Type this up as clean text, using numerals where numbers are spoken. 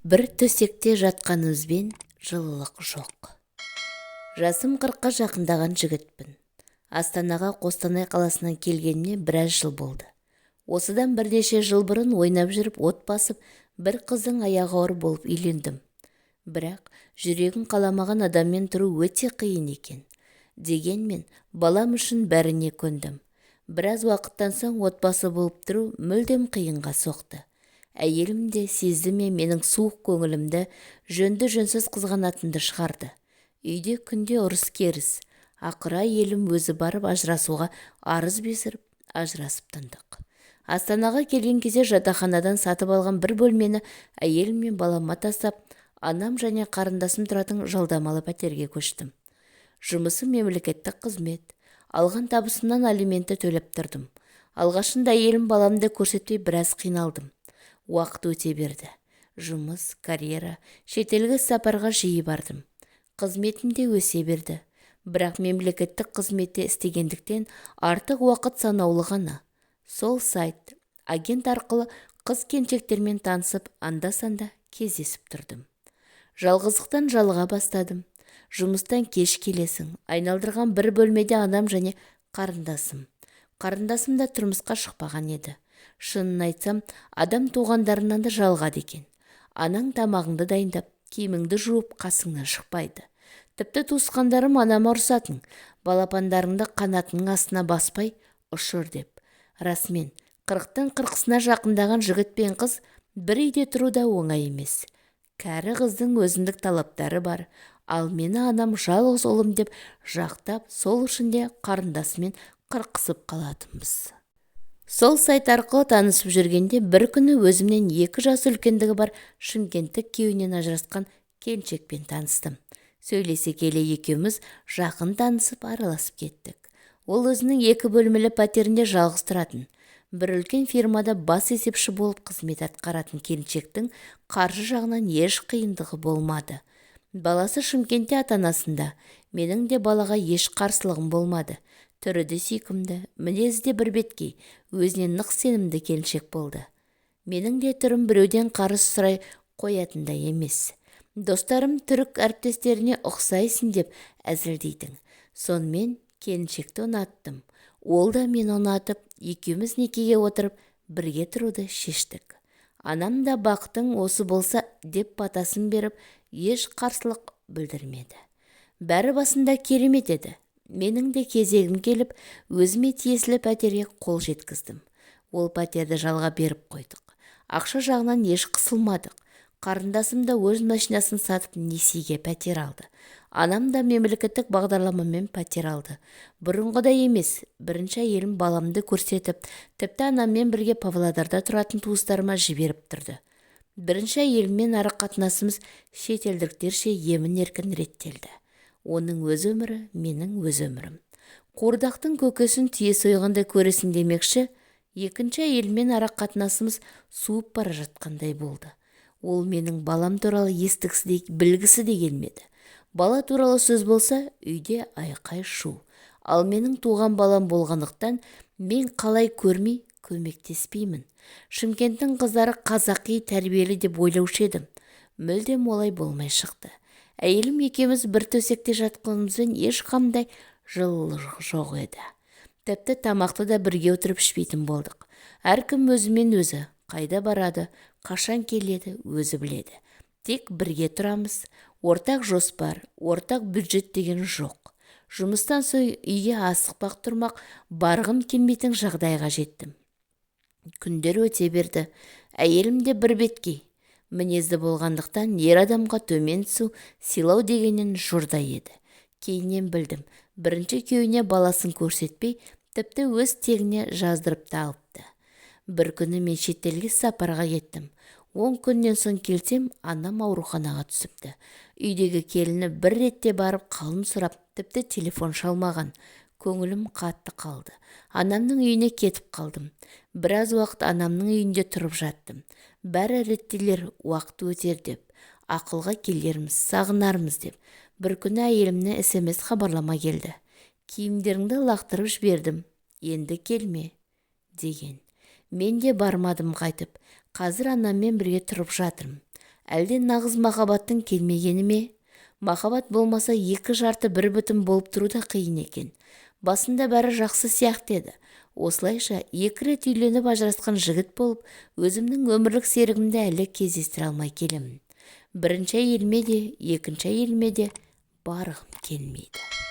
Бір төсекте жатқанымызбен жылылық жоқ. Жасым 40-қа жақындаған жігітпін. Астанаға Қостанай қаласынан келгеніме біраз жыл болды. Осыдан бірнеше жыл бұрын ойнап жүріп от басып, бір қыздың аяғы ауыр болып үйлендім. Бірақ жүрегін қаламаған адаммен тұру өте қиын екен. Дегенмен балам үшін бәріне көндім. Біраз уақыттан соң отбасы болып тұру мүлдем қиынға соқты. Әйелім де сезді ме менің суық көңілімді, жөнді-жөнсіз қызғанатынды шығарды. Үйде күнде ұрыс-керіс. Ақыры әйелім өзі барып ажырасуға арыз безіріп, ажырасып тындық. Астанаға келген кезде жатақханадан сатып алған бір бөлмені әйелім мен балама тастап, анам және қарындасым тұратын жалдамалы пәтерге көштім. Жұмысым мемлекеттік қызмет. Алған табысымнан алиментті төлеп тұрдым. Алғашында әйелім баламды көрсетпей біраз қиналдым. Уақыт өте берді. Жұмыс, карьера, шетелге сапарға жиі бардым. Қызметім де өсе берді. Бірақ мемлекеттік қызметте істегендіктен артық уақыт санаулы ғана. Сол сайт, агент арқылы қыз-келіншектермен танысып, анда-санда кездесіп тұрдым. Жалғыздықтан жалыға бастадым. Жұмыстан кеш келесің. Айналдырған бір бөлмеде анам және қарындасым. Қарындасым да тұрмысқа шықпаған еді. Шынын айтсам, адам туғандарынан да жалығады екен. Анаң тамағыңды дайындап, киіміңді жуып, қасыңнан шықпайды. Тіпті туысқандарым анама ұрсатын, балапандарыңды қанатының астына баспай ұшыр деп. Расымен, 40-тың 40-сына жақындаған жігіт пен қыз бір үйде тұру да оңай емес. Кәрі қыздың өзіндік талаптары бар, ал мені анам жалғыз ұлым деп жақтап, сол үшін де қарындасымен қырқысып қалатынбыз. Сол сайт арқылы танысып жүргенде бір күні өзімнен 2 жас үлкендігі бар шымкенттік күйеуінен ажырасқан келіншекпен таныстым. Сөйлесе келе екеуміз жақын танысып араласып кеттік. Ол өзінің 2 бөлмелі пәтерінде жалғыз тұратын. Бір үлкен фирмада бас есепші болып қызмет атқаратын келіншектің қаржы жағынан еш қиындығы болмады. Баласы Шымкентте ата-анасында. Менің де балаға еш қарсылығым болмады. Түрі де сүйкімді, мінезі де бір беткей, өзіне нық сенімді келіншек болды. Менің де түрім біреуден қарыз сұрай қоятындай емес. Достарым түрік әріптестеріне ұқсайсың деп әзілдейтін. Сонымен келіншекті ұнаттым. Ол да мені ұнатып, екеуміз некеге отырып, бірге тұруды шештік. Анам да бақытың осы болса деп батасын беріп, еш қарсылық білдірмеді. Бәрі басында керемет еді. Менің де кезегім келіп, өзіме тиесілі пәтерге қол жеткіздім. Ол пәтерді жалға беріп қойдық. Ақша жағынан еш қысылмадық. Қарындасым да өз машинасын сатып несиеге пәтер алды. Анам да мемлекеттік бағдарламамен пәтер алды. Бұрынғыдай емес, бірінші әйелім баламды көрсетіп, тіпті анаммен бірге Павлодарда тұратын туыстарыма жіберіп тұрды. Бірінші әйеліммен ара қатынасымыз шетелдіктерше емін-еркін реттелді. Оның өз өмірі, менің өз өмірім. Қуырдақтың көкесін түйе сойғандай көресің демекші, екінші әйеліммен ара қатынасымыз суып бара жатқандай болды. Ол менің балам туралы естігісі де, білгісі де келмеді. Бала туралы сөз болса, үйде айқай шу. Ал менің туған балам болғандықтан мен қалай көрмей көмектеспеймін. Шымкенттің қыздары қазақи тәрбиелі деп ойлаушы едім. Мүлдем олай болмай шықты. Әйелім екеуміз бір төсекте жатқанымызбен ешқандай жылылық жоқ еді. Тіпті тамақты да бірге отырып ішпейтін болдық. Әркім өзімен өзі, қайда барады, қашан келеді, өзі біледі. Тек бірге тұрамыз, ортақ жоспар, ортақ бюджет деген жоқ. Жұмыстан соң үйге асықпақ тұрмақ, барғым келмейтін жағдайға жеттім. Күндер өте берді. Әйелім де бір беткей. Мінезді болғандықтан ер адамға төмен түсу, сыйлау дегеннен жұрдай еді. Кейіннен білдім, бірінші күйеуіне баласын көрсетпей, тіпті өз тегіне жаздырып та алыпты. Бір күні мен шетелге сапарға кеттім. 10 күннен соң келсем, анам ауруханаға түсіпті. Үйдегі келіні бір ретте барып қалын сұрап, тіпті телефон шалмаған. Көңілім қатты қалды. Анамның үйіне кетіп қалдым. Біраз уақыт анамның үйінде тұрып жаттым. Бәрі реттелер, уақыт өтер деп, ақылға келерміз, сағынармыз деп. Бір күні әйелімнен СМС хабарлама келді. Киімдеріңді лақтырып жібердім, енді келме, деген. Мен де бармадым қайтып. Қазір анаммен бірге тұрып жатырмын. Әлде нағыз махаббаттың келмегені ме? Махаббат болмаса, екі жарты бір бүтін болып тұру да қиын екен. Басында бәрі жақсы сияқты еді. Осылайша екі рет үйленіп, ажырасқан жігіт болып, өзімнің өмірлік серігімді әлі кездестіре алмай келемін. Бірінші әйеліме де, екінші әйеліме де барғым келмейді.